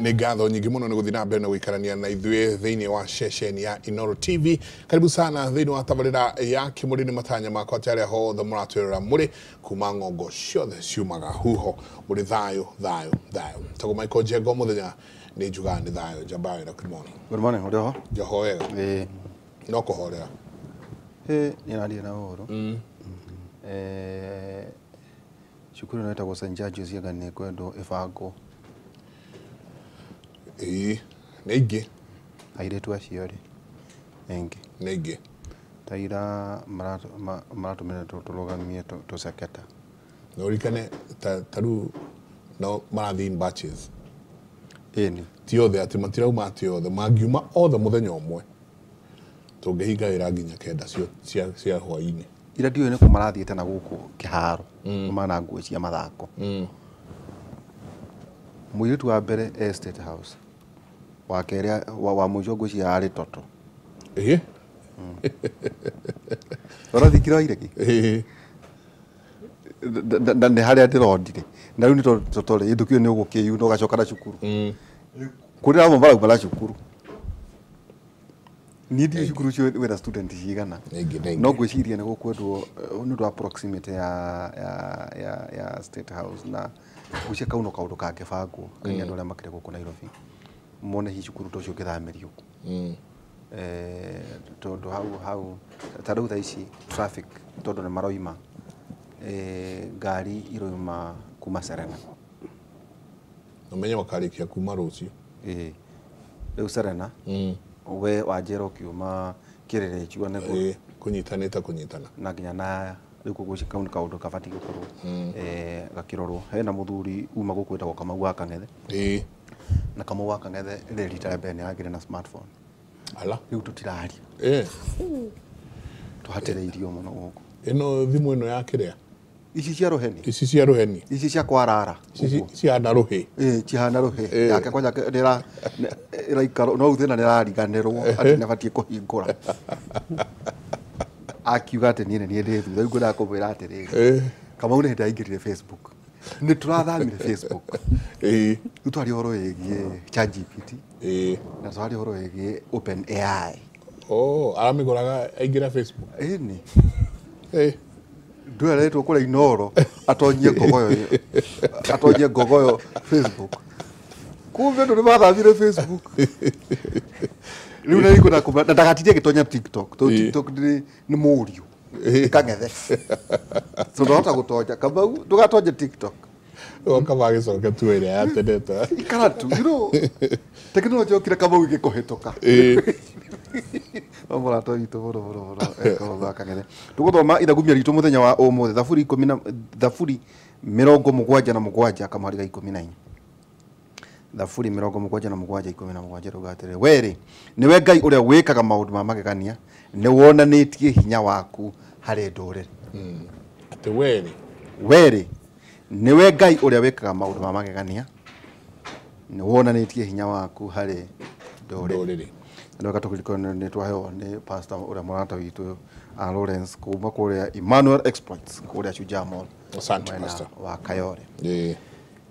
Nĩ ngatho nyingĩ mũno nĩ gũthiĩ na mbere na gũikarania na ithuĩ thĩinĩ wa ceceni ya Inooro TV. Karibu sana thĩinĩ wa tabarĩra ya Kĩmũrĩ. Nĩ matanya makwa atĩ arĩa hothe mũratwĩrora mũrĩ kuma ng'ongo ciothe ciumaga huho mũrĩ thayũ thayũ thayũ. Tagwo Michael Njengo, mũthenya nĩ njugaga nĩ thayũ. Njamba wĩra, good morning. Good morning, ũrĩ ho? Njoho wega. Ĩĩ. No kũhorera. Ĩ, niĩ ndarĩ na ũhoro. Cukuru ĩno ĩtagwo St. George's anga nĩ ĩkwendwo ĩbangwo. Ĩĩ, nĩ ingĩ. Airĩtu acio rĩ, aingĩ. Nĩ ingĩ. Ta ira maratũmĩra tũrũgamie tũceketa. Na ũririkane ta rĩu no marathiĩ in batches. Ĩni. Ti othe atĩ matirauma, atĩ othe mangiuma othe mũthenya ũmwe tũngĩhinga wĩra nginya 9 cia hwaĩ-inĩ. Ira ndiũĩ nĩkũ marathiĩte na gũkũ kĩharo, kuma na nguo cia mathako. Mũirĩtu wa mbere e State House, wa kerĩ wa mũico ngwĩciria arĩ Toto. Ĩĩ. Ũrathiĩ kĩroire kĩ? Ĩĩ. Na nĩ harĩa ndĩrondire na rĩu nĩ tondũ Toto rĩ ĩndũkio nĩ ũgũkĩyuna ũgacoka na cukuru. Kũrĩ amwe marauma na cukuru. Niĩ ndiũĩ cukuru ũcio wĩna student cigana. Nĩ ingĩ. No ngwĩciria nĩ gũkwendwo nĩ ũndũ wa proximity ya State House, na ngwĩciria kau no kaũndũ kangĩbangwo nĩ andũ arĩa makĩrĩ gũkũ Nairobi mone hihi cukuru ta ũcio ũngĩthamĩrio. Tondũ hau ta rĩu thaa ici traffic, tondũ nĩ maroima ngari iroima kuma Serena. Ũmenye makarĩkia kuma rũciũ. Ĩĩ. Rĩu Serena we wanjĩra ũkiuma Kĩrĩrĩchua nĩguo. Ĩĩ, kũnyitanĩte kũnyitana. Na nginya na rĩu kũgucia kau nĩ kaũndũ kabatiĩ gũkorwo gakĩrorwo. Hena mũthuri uma gũkũ wĩtagwo Kamau wa Kang'ethe. Ĩĩ. Na Kamau wa Kang'ethe rĩrĩ rita rĩa mbere nĩ aragĩire na smartphone. Ala. Rĩu tũtiraria. Ĩĩ. Tũhatĩrĩirio mũno gũkũ. Ĩno thimũ ĩno ya kĩrĩa? Ici cia rũheni. Ici cia rũheni. Ici cia kwarara. Ici cihana rũhĩ. Ĩĩ, cihana rũhĩ. Yake kwanja nĩra ĩraikara no thĩna nĩrariganĩrwo atĩ nĩabatiĩ kũhingũra. Akiuga atĩ niĩ nĩ niĩ ndĩ thutha. Rĩu ngwendaga kũmwĩra atĩrĩrĩ. Kamau nĩ hĩndĩ aingĩrire Facebook. Nĩ tũrathamire Facebook. Ĩĩ. Rĩu twaria ũhoro wĩgiĩ ChatGPT. Ĩĩ. Na twaria ũhoro wĩgiĩ OpenAI. Oh, aramĩgũraga aingĩra Facebook. Ĩni. Ĩĩ. Ndũĩ aretwo kũrĩa Inooro atonyie ngogoyo ĩyo. Atonyie ngogoyo Facebook. Kumbe andũ nĩ mathamire Facebook. Rĩu nĩ ngwenda kũmenya na ndagatinde agĩtonya TikTok. Tondũ TikTok nĩ mũriũ. Kang'ethe. So ndahota gũtonya. Kamau ndũgatonye TikTok. Kama agĩcoka tu ĩrĩa ya tene ta. Ikara tu, you know, tekinoronjĩ yokire Kamau ĩgĩkũhĩtũka. No mũrata witũ mũno mũno mũno, Kamau wa Kang'ethe. Tũgũthoma ithagumia ritũ mũthenya wa ũmũthĩ, Thaburi ikũmi na Thaburi 77 kamũhari ga 14. Thaburi 77 17 rauga atĩrĩrĩ, we rĩ nĩwe Ngai ũrĩa wĩkaga maũndũ ma magegania, nĩ wonanĩtie hinya waku harĩ ndũrĩrĩ. Atĩ we rĩ. We rĩ nĩwe Ngai ũrĩa wĩkaga maũndũ ma magegania, nĩ wonanĩtie hinya waku harĩ ndũrĩrĩ. Ndũrĩrĩ. Na rĩu tũkĩririkana nĩ twaheo nĩ pastor ũrĩa mũrata witũ Lawrence kuma kũrĩa Emmanuel Exploits kũrĩa Shujaa Mall. Asante, mwena pastor. wa Kayole. Ĩĩ.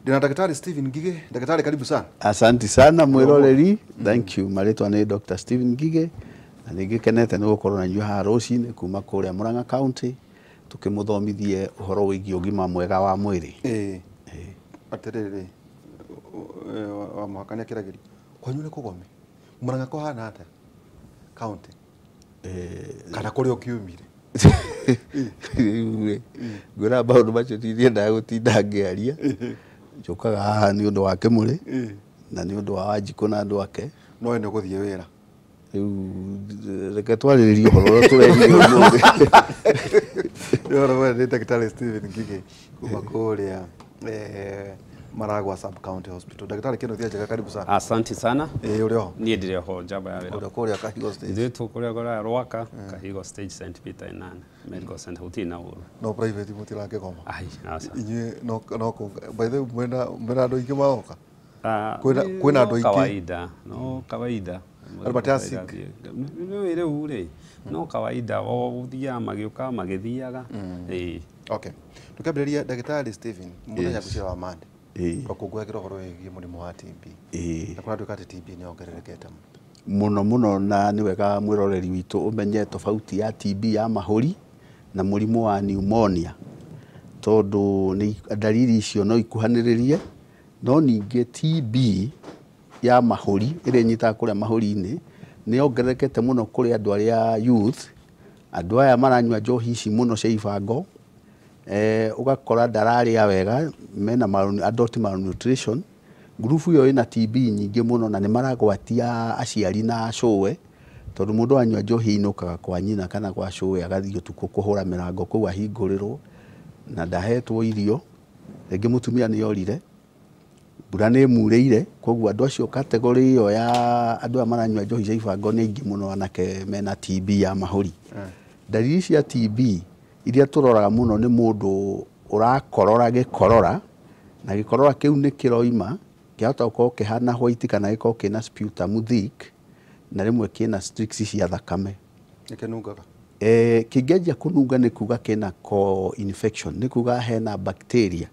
Ndĩna Daktari Stephen Ngige. Daktari, karibu sana. Asante sana mwĩroreri. Thank you. Marĩtwa nĩ Dr. Stephen Ngige na nĩ ngĩkenete nĩ gũkorwo na inyuĩ haha rũcinĩ kuma kũrĩa Murang'a County tũkĩmũthomithie ũhoro wĩgiĩ ũgima mwega wa mwĩrĩ. Ĩĩ. Atĩrĩrĩ, wa mũhaka nĩ akĩragĩrio. Kwanyu nĩ kũgome? Murang'a kũhana atĩa? County. Kana kũrĩa ũkiumire? Rĩu rĩ, ngwĩra maũndũ macio ndiendaga gũtinda ngĩaria. Njũkaga haha nĩ ũndũ wa Kĩmũrĩ na nĩ ũndũ wa Wanjikũ na andũ ake. No we nĩ ũgũthiĩ wĩra. Rĩu reke twarĩrĩrie ũhoro ũrĩa tũrerire ũmũthĩ. Ũhoro we nĩ Daktari Stephen Ngige kuma kũrĩa Maragua Sub County Hospital. Daktari Kenneth Njega, karibu sana. Asante sana. Ĩĩ, ũrĩ ho? Niĩ ndĩrĩ ho njamba ya wĩra. Ũrĩ kũrĩa Kahigo Stage. Ithuĩ tũkũrĩa kũrĩa Rwaka, Kahigo Stage St Peter Inani Medical Center gũtirĩ na ũru. No private mũtirakĩgoma. Ai, aca. Inyuĩ no by the way mwĩna andũ aingĩ maroka? Kwĩna andũ aingĩ? Kawaida, no kawaida. Andũ matirĩ sick? Nĩ rĩu rĩ, no kawaida o gũthiaga magĩũkaga magĩthiaga. Ĩĩ. Okay. Tũkĩambĩrĩria Daktari Stephen, mũthenya ngwĩciria wa Monday. Twakũngũyagĩra ũhoro wĩgiĩ mũrimũ wa TB. Na kũratuĩka atĩ TB nĩ yongererekete mũno mũno, na nĩ wega mwĩroreri witũ ũmenye tofauti ya TB ya mahũri na mũrimũ wa pneumonia, tondũ nĩ ndariri icio no ikuhanĩrĩrie. No ningĩ TB ya mahũri ĩrĩa ĩnyitaga kũrĩa mahũri-inĩ nĩ yongererekete mũno kũrĩ andũ arĩa youth, andũ aya maranyua njohi ici mũno cia ibango, ũgakora ndararĩa wega, mena adult malnutrition. Ngurubu ĩyo ĩna TB nyingĩ mũno na nĩ maragwatia aciari na cũwe, tondũ mũndũ anyua njohi ainũkaga kwa nyina kana kwa cũwe agathiĩ ũtukũ kũhũra mĩrango kũu ahingũrĩrwo na ndahetwo irio, rĩngĩ mũtumia nĩ orire, mbura nĩ ĩmurĩire. Koguo andũ acio kategori ĩyo ya andũ aya maranyua njohi cia ibango nĩ aingĩ mũno anake mena TB ya mahũri. Ndariri cia TB iria tũroraga mũno nĩ mũndũ ũrakorora gĩkorora, na gĩkorora kĩu nĩ kĩroima, kĩahota gũkorwo kĩhana white kana gĩkorwo kĩna sputum thick, na rĩmwe kĩna streaks cia thakame. Nĩkĩnungaga? Kĩngĩanjia kũnunga nĩ kuga kĩna co-infection, nĩ kuga hena bacteria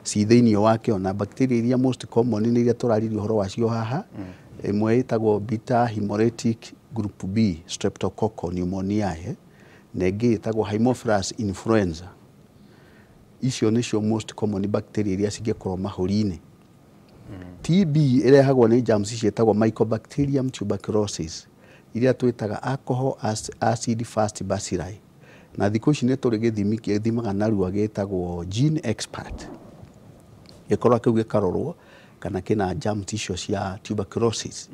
ci thĩinĩ wakĩo, na bacteria iria most common nĩ iria tũraririe ũhoro wacio haha. Ĩmwe ĩtagwo beta hemolytic group B streptococcal pneumoniae, na ĩngĩ ĩtagwo Haemophilus influenza. Icio nĩcio most common bacteria iria cingĩkorwo mahũri-inĩ. TB ĩrehagwo nĩ germs ciĩtagwo Mycobacterium tuberculosis, iria twĩtaga alcohol acid fast bacilli. Na thikũ ici nĩ tũrĩ gĩthimi gĩthimaga narua gĩtagwo Gene Expert, gĩkorwo kĩu gĩkarorwo kana kĩna germs icio cia tuberculosis.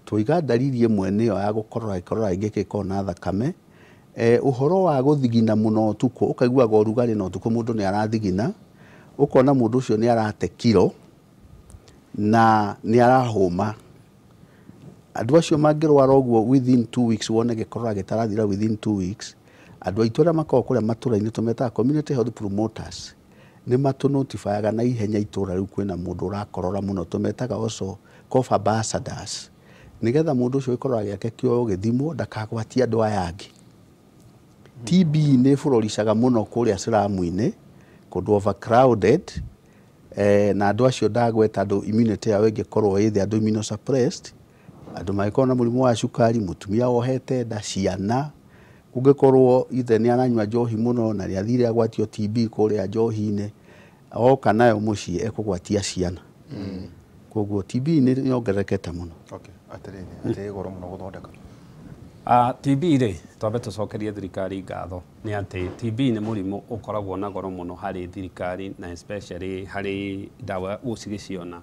Twoiga ndariri ĩmwe nĩyo ya gũkorora gĩkorora gĩngĩ gĩkoragwo na thakame. Ũhoro wa gũthigina mũno ũtukũ, ũkaiguaga ũrugarĩ na ũtukũ mũndũ nĩ arathigina, ũkona mũndũ ũcio nĩ arate kiro na nĩ arahũma. Andũ acio mangĩrwara ũguo within 2 weeks, wone gĩkorora gĩtarathira within 2 weeks, andũ aitũ arĩa makoragwo kũrĩa matũra-inĩ tũmetaga community health promoters, nĩ matũnotifyaga na ihenya itũra rĩu kwĩna mũndũ ũrakorora mũno, tũmetaga also cough ambassadors, nĩgetha mũndũ ũcio gĩkorora gĩake kĩoywo gĩthimwo ndakagwatie andũ aya angĩ. TB nĩ ĩbũrũricaga mũno kũrĩa slum-inĩ, kũndũ overcrowded, na andũ acio ndagweta andũ immunity yao ĩngĩkorwo ĩ thĩ, andũ immunosuppressed, andũ mangĩkorwo na mũrimũ wa cukari, mũtumia wohete nda, ciana, kũngĩkorwo ithe nĩ aranyua njohi mũno na nĩ athire agwatio TB kũrĩa njohi-inĩ, oka nayo mũciĩ ekũgwatia ciana. Koguo TB nĩ yongererekete mũno. Okay, atĩrĩrĩ, atĩ ĩ goro mũno gũthondeka. TB rĩ, twambe tũcokerie thirikari ngatho nĩ atĩ TB nĩ mũrimũ ũkoragwo na goro mũno harĩ thirikari na especially harĩ ndawa ũcigĩciona.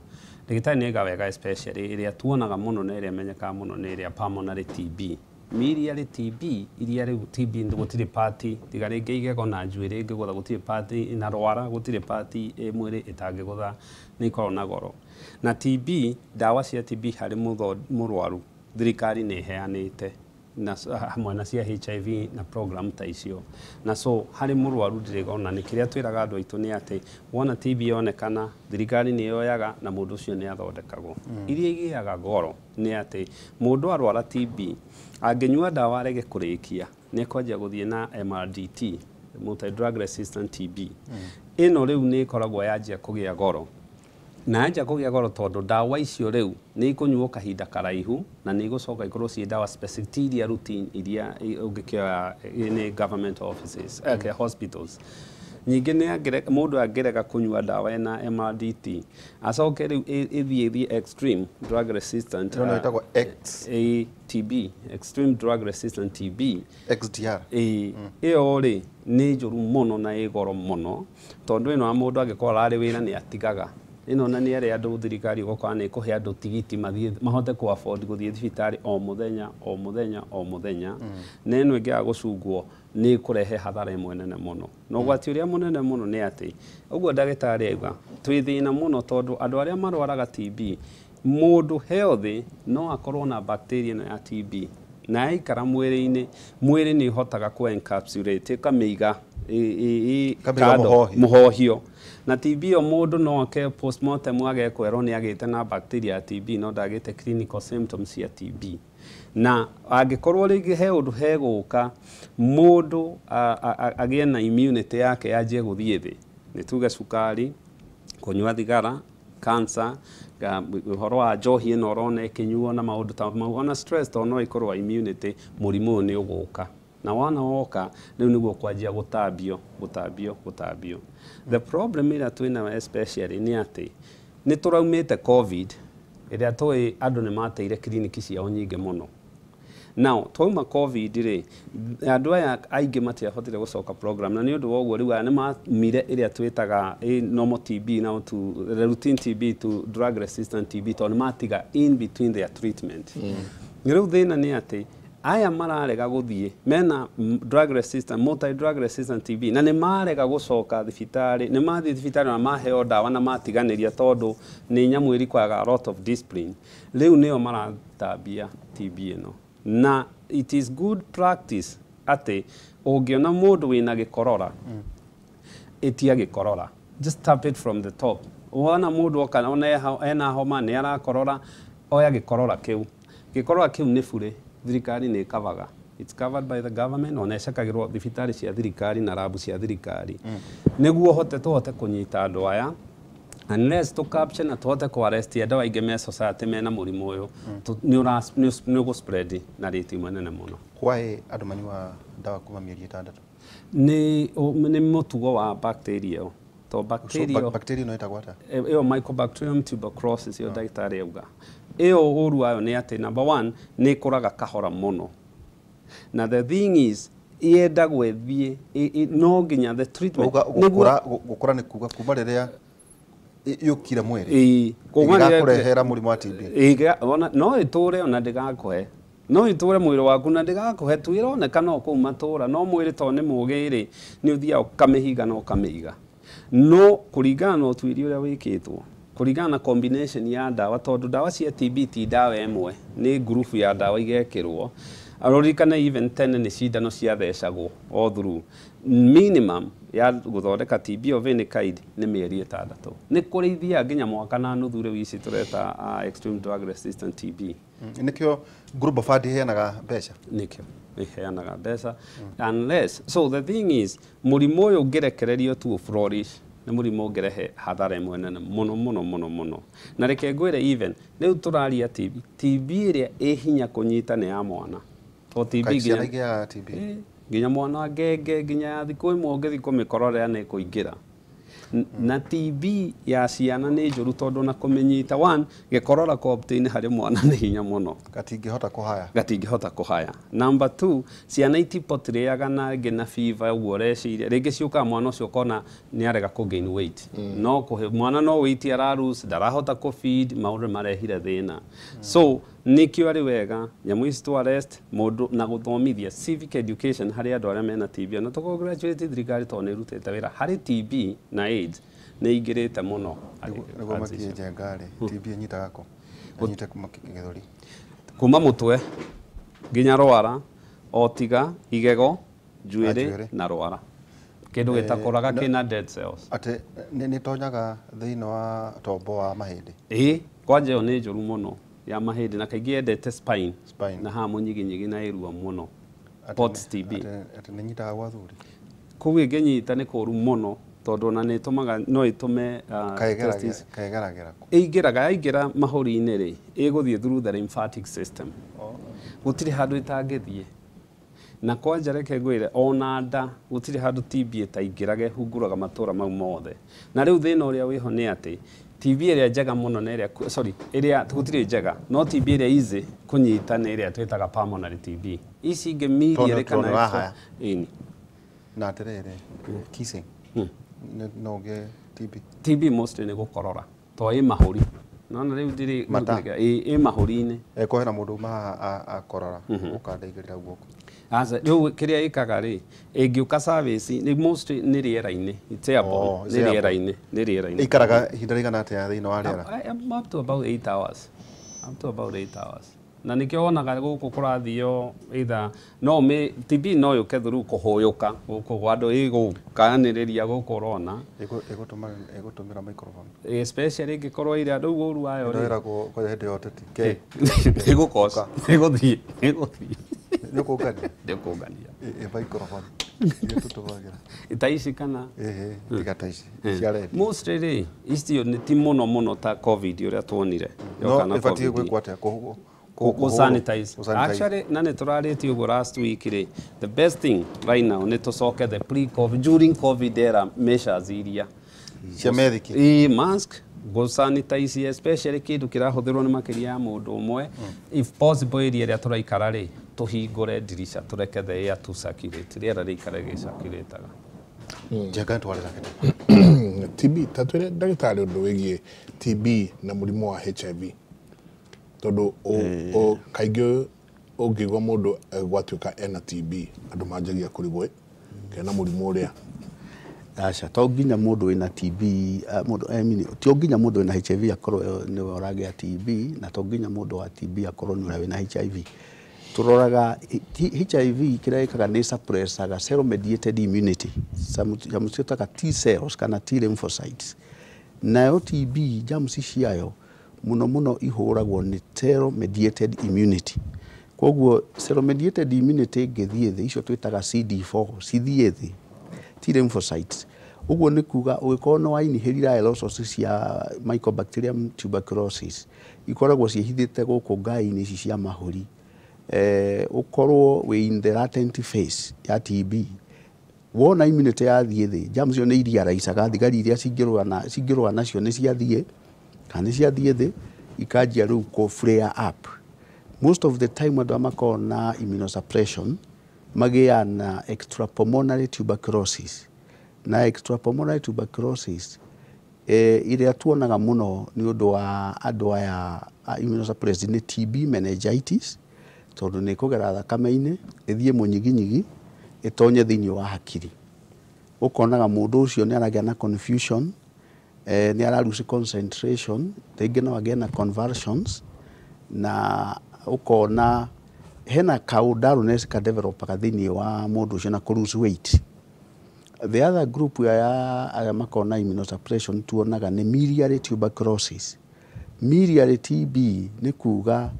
Ndagĩtarĩ nĩ aiga wega, especially ĩrĩa tuonaga mũno na ĩrĩa ĩmenyekaga mũno nĩ ĩrĩa pulmonary TB. Miliary TB iria rĩu TB gũtirĩ part, tiga rĩngĩ igego na njuĩrĩ ĩngĩgũtha, gũtirĩ part na rwara, gũtirĩ part ĩ mwĩrĩ ĩtangĩgũtha, nĩ ikoragwo na goro. Na TB, ndawa cia TB harĩ mũrwaru thirikari nĩ ĩheanĩte na hamwe na cia HIV na program ta icio. Na so harĩ mũrwaru ndĩrĩgona nĩ kĩrĩa twĩraga andũ aitũ nĩ atĩ wona TB yonekana thirikari nĩ yoyaga na mũndũ ũcio nĩ athondekagwo. Iria igĩaga goro nĩ atĩ mũndũ arwara TB angĩnyua ndawa arege kũrĩkia nĩ ekwanjia gũthiĩ na MRDT, multi drug resistant TB. Ĩno rĩu nĩ ĩkoragwo yanjia kũgĩa goro, na yanjia kũgĩa goro tondũ ndawa icio rĩu nĩ ikũnyuo kahinda karaihu na nĩ igũcoka ikorwo ciĩ ndawa specific, ti iria routine iria ũngĩkĩoya nĩ government offices, hospitals. Ningĩ nĩ mũndũ angĩrega kũnyua ndawa ĩna MRDT acoke rĩu ĩthiĩ extreme drug resistant, Ĩno ĩtagwo X TB, extreme drug resistant TB, XDR. Ĩyo rĩ nĩ njũru mũno na ĩ goro mũno, tondũ ĩno mũndũ angĩkorwo ararĩ wĩra nĩ atigaga ĩno, na nĩ arĩa andũ thirikari ũgakora nĩ ĩkũhe andũ tigiti mathiĩ mahote kũ afford gũthiĩ thibitarĩ o mũthenya o mũthenya o mũthenya. Na ĩno ĩngĩaga gũcungwo nĩ ĩkũrehe hathara ĩmwe nene mũno. Na ũgwati ũrĩa mũnene mũno nĩ atĩ ũguo ndagĩtarĩ auga twĩ thĩna mũno, tondũ andũ arĩa marwaraga TB, mũndũ healthy no akorwo na bacteria ĩno ya TB na yaikara mwĩrĩ-inĩ, mwĩrĩ nĩ ũhotaga kũ encapsulate, ĩkamĩiga kando mũhohio. Na TB ĩyo mũndũ no ake postmortem agekwĩrwo nĩ agĩte na bacteria ya TB no ndagĩte clinical symptoms cia TB. Na angĩkorwo rĩngĩ he ũndũ hegũka mũndũ agĩe na immunity yake yanjie gũthiĩ thĩ, nĩ tuge cukari, kũnyua thigara cancer, ũhoro wa njohi ĩno ũrona ĩkĩnyuo na maũndũ ta mau, ona stress tondũ no ĩkorwo immunity, mũrimũ ũyũ nĩ ũgũka. Na wona woka rĩu nĩguo kwanjia gũtambio gũtambio gũtambio. The problem ĩrĩa twĩnayo especially nĩ atĩ nĩ tũraumĩte COVID ĩrĩa tũĩ andũ nĩ mateire kiriniki ciao nyingĩ mũno. Now twauma COVID rĩ, andũ aya aingĩ matiahotire gũcoka program, na nĩ ũndũ wa ũguo rĩu aya nĩ mamire ĩrĩa twĩtaga normal TB now to routine TB to drug resistant TB, tondũ nĩ matiga in between their treatment. Rĩu thĩna nĩ atĩ aya mararega gũthiĩ mena drug resistant, multi drug resistant TB, na nĩ marega gũcoka thibitarĩ, nĩ mathiĩ thibitarĩ na maheo ndawa na matiganĩria tondũ nĩ nyamũ ĩrikwaga a lot of discipline. Rĩu nĩo maratambia TB ĩno. Na it is good practice atĩ ũngĩona mũndũ wĩna gĩkorora, ĩtia gĩkorora, just tap it from the top. Wona mũndũ oka ona ena homa nĩ arakorora, oya gĩkorora kĩu. Gĩkorora kĩu nĩ burĩ, thirikari nĩ ĩkavaga, it's covered by the government, ona ĩcekagĩrwo thibitarĩ cia thirikari na rabu cia thirikari, nĩguo hote tũhote kũnyita andũ aya, unless to capture na tũhote kũ arrest andũ aingĩ me society mena mũrimũ ũyũ, nĩ ũgũ spread na rate ĩmwe nene mũno. Why andũ manyuaga ndawa kuma mĩeri 6? Nĩ mũtugo wa bacteria ĩyo, to bacteria So, bacteria ĩno ĩtagwo atĩa? Ĩyo Mycobacterium tuberculosis ĩyo ndagĩtarĩ auga. Ĩyo ũru wayo nĩ atĩ number one nĩ ĩkũraga kahora mũno, na the thing is yendagwo ĩthiĩ no nginya the treatment Gũkũra nĩ kuga kuma rĩrĩa yũkire mwĩrĩ ĩgakũrehera mũrimũ wa TB. No ĩtũre ona ndĩgakũhe, no ĩtũre mwĩrĩ waku na ndĩgakũhe tu, ĩroneka no kũu matũra, no mwĩrĩ tondũ nĩ mũgĩ rĩ, nĩ ũthiaga ũkamĩhiga na ũkamĩiga. No kũringana na ũtuĩria ũrĩa wĩkĩtwo, kũringana na combination ya ndawa, tondũ ndawa cia TB ti ndawa ĩmwe, nĩ ngurubu ya ndawa igekĩrwo. Ũririkane even tene nĩ cindano ciathecagwo all through. Minimum ya gũthondeka TB of any kind nĩ mĩeri 6. Nĩ kũrĩ ithiaga nginya mwaka na nuthu rĩu ici tũreta extreme drug resistant TB. Nĩkĩo Global Fund iheanaga mbeca? Nĩkĩo iheanaga mbeca. Unless, so the thing is, mũrimũ ũyũ ũngĩrekererio tu flourish, nĩ mũrimũ ũngĩrehe hathara ĩmwe nene mũno mũno mũno mũno. Na reke ngwĩre even, rĩu tũraria TB, TB ĩrĩa ĩ hinya kũnyita nĩ ya mwana. To TB nginya TB. Nginya mwana ngenge, nginya ya thikũ ĩmwe ũngĩthiĩ kũmĩkorora nĩ ĩkũingĩra. Na TB ya ciana nĩ njũru tondũ na kũmĩnyita, one, gĩkorora co-obtain harĩ mwana nĩ hinya mũno. Gatingĩhota kũhaya. Gatingĩhota kũhaya. Number two, ciana itipotĩrĩaga na ngĩ na fever ũguo ũreciria. Rĩngĩ ciũkaga mwana ũcio ũkona nĩ arega kũ gain weight. No kũhe mwana no weight ara lose, ndarahota kũ feed, maũndũ marehire thĩna. So nĩkĩo arĩ wega nyamũ ici tũ arrest mũndũ na gũthomithia civic education harĩ andũ arĩa mena TB. Na tũ congratulate thirikari tondũ nĩ ĩrutĩte wĩra harĩ TB na AIDS nĩ ingĩrĩte mũno. Nĩguo makie njenga rĩ, TB ĩnyitaga kũ? Ĩnyite kuma gĩthũri. Kuma mũtwe nginya rwara, o tiga igego, njuĩrĩ na rwara. Kĩndũ gĩtakũraga kĩna dead cells. Atĩ nĩ ĩtonyaga thĩinĩ wa tombo wa mahĩndĩ? Ĩĩ, kwanja ĩyo nĩ njũru mũno ya mahĩndĩ, na kaingĩ yendete spine, na haha mũnyiginyigi na ĩrua mũno. Pots TB. Atĩ nĩ ĩnyitaga gwa athuri? Kũu ĩngĩnyita nĩ kũũru mũno tondũ ona nĩ ĩtũmaga, no ĩtũme testis. Kaĩgeragĩra kũ? Ĩingĩraga, yaingĩra mahũri-inĩ rĩ, ĩgũthiĩ through the lymphatic system. Gũtirĩ handũ ĩtangĩthiĩ. Na kwanja reke ngwĩre, ona nda gũtirĩ handũ TB ĩtaingĩraga, ĩhunguraga matũra mau mothe. Na rĩu thĩna ũrĩa wĩho nĩ atĩ TB ĩrĩa njega mũno nĩ ĩrĩa, sorry, ĩrĩa gũtirĩ njega, no TB ĩrĩa easy kũnyita nĩ ĩrĩa twĩtaga pulmonary TB. Ici ingĩ miliary kana ĩni. Na atĩrĩrĩ, kissing no ũgĩe TB? TB mostly nĩ gũkorora, to ĩ mahũri. Nona rĩu ndirĩ ĩ mahũri-inĩ. Kwahera mũndũ uma haha akorora, ũkandaigĩrĩra guoko. Aca, rĩu kĩrĩa ĩkaga rĩ, ĩngĩũka service, nĩ mostly nĩ rĩera-inĩ, it's airborne, nĩ rĩera-inĩ, nĩ rĩera-inĩ. Ĩikaraga ihinda rĩigana atĩa thĩinĩ wa rĩera? Up to about 8 hours. Up to about 8 hours. Na nĩkĩo wonaga gũkũ kũrathio either no TB no yũke through kũhũyũka gũkũ gwa andũ, ĩgũkanĩrĩria gũkũ ũrona. Ĩgũtũmĩra microphone. Especially ĩngĩkorwo ĩrĩa rĩu ũru wayo rĩ. Ĩragwo kwa hĩndĩ ya ũteti. Ĩgũkoca, ĩgũthiĩ, ĩgũthiĩ. Nĩ ũkũngania? Nĩ ũkũngania. Ĩ microphone. Iria tũtũmagĩra. Ta ici kana? Ĩhĩ, tiga ta ici cia red. Mostly rĩ, icio nĩ ti mũno mũno ta COVID ũrĩa tuonire. No Yoka na ĩbatiĩ COVID. gwĩkwo atĩa? Kũ sanitize. Kũ-sanitize. Actually, na nĩ tũrarĩtie ũguo last week rĩ, the best thing right now nĩ tũcoke the pre COVID, during COVID era measures iria cia methiki. Ĩ mask, go sanitize, especially kĩndũ kĩrahũthĩrwo nĩ makĩria ya mũndũ ũmwe. If possible, area ĩrĩa tũraikara rĩ, tũhingũre ndirica, tũreke the air to circulate, rĩera rĩikare gĩcirculataga. Njenga nĩtwarĩra kĩndũ. TB, ta twĩre ndagĩtarĩ ũndũ wĩgiĩ TB na mũrimũ wa HIV, tondũ kaingĩ ũngĩigua mũndũ gwatuĩka ena TB, andũ manjagia kũrigwo kena mũrimũ ũrĩa. Aca, to nginya mũndũ wĩna TB, mũndũ, I mean, ti nginya mũndũ wĩna HIV akorwo nĩwe ũragĩa TB, na to nginya mũndũ wa TB akorwo nĩwe wĩna HIV. Tũroraga HIV kĩrĩa ĩkaga nĩ suppressaga cell mediated immunity, nyamũ ciĩtaga T cells kana T lymphocytes. Nayo TB germs ciayo mũno mũno ihũragwo nĩ cell mediated immunity. Koguo cell mediated immunity ĩngĩthiĩ thĩ, icio twĩtaga CD4 cithiĩ thĩ, T lymphocytes, ũguo nĩ kuga ũngĩkorwo nĩ wainihĩrire aerosols cia Mycobacterium tuberculosis ikoragwo ciĩhithĩte gũkũ ngai-inĩ ici cia mahũri, ũkorwo wĩ in the latent phase ya TB, wona immunity yathiĩ thĩ, germs icio nĩ iriaraicaga thigari iria cingĩrũa nacio nĩ ciathiĩ kana nĩ ciathiĩ thĩ, ikanjia rĩu kũ flare up. Most of the time andũ arĩa makoragwo na immunosuppression magĩaga na extrapulmonary tuberculosis. Na extrapulmonary tuberculosis ĩrĩa tuonaga mũno nĩ ũndũ wa andũ aya a immunosuppressed nĩ TB meningitis, tondũ nĩ ĩkũgera thakame-inĩ ĩthiĩ mũnyiginyigi ĩtonye thĩinĩ wa hakiri. Ũkonaga mũndũ ũcio nĩ aragĩa na confusion, nĩ ara lose concentration, rĩngĩ no agĩe na convulsions, na ũkona hena kaũ dullness ka developaga thĩinĩ wa mũndũ ũcio na kũ lose weight. The other group ya arĩa makoragwo na immunosuppression tuonaga nĩ miliary tuberculosis. Miliary TB nĩ kuga